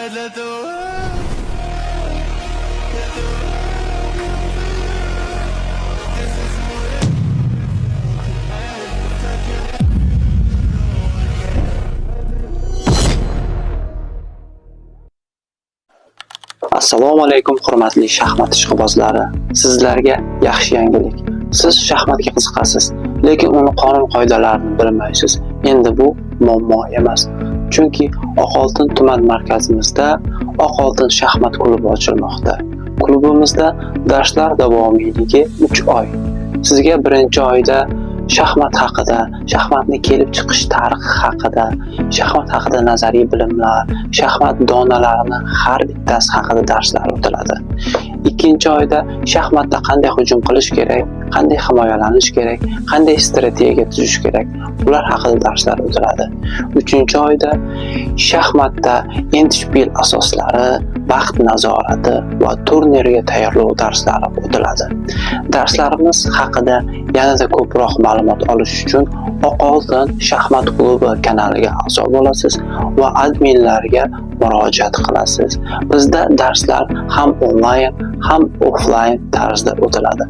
Let the world. Let the world. This is Assalomu alaykum, hurmatli shaxmat ishqibozlari. Sizlarga yaxshi yangilik. Siz shaxmatga qiziqasiz, lekin uni qonun qoidalarini bilmaysiz. Endi bu muammo emas. Chunki Oqoltin tuman markazimizda Oqoltin shaxmat klubi ochilmoqda. Klubimizda darslar davomiyligi 3 oy. Sizga birinchi oyda shaxmat haqida, shaxmatni kelib chiqish tarixi haqida, shaxmat haqida nazariy bilimlar, shaxmat donalarini har bittasi haqida darslar o'tiladi. Ikkinchi oyda shaxmatda qanday hujum qilish kerak, qanday himoyalanish kerak, qanday strategiya tuzish kerak, bular haqida darslar o'tiladi. Uchinchi oyda shaxmatda endshpil asoslari, vaqt nazorati va turnirga tayyorlov darslari o'tiladi. Darslarimiz haqida yanada ko'proq ma'lumot olish uchun Oqoltin shaxmat klubi kanaliga a'zo bo'lasiz va adminlarga murojaat qilasiz. Bizda darslar ham onlayn, ham offlayn tarzda o'tiladi.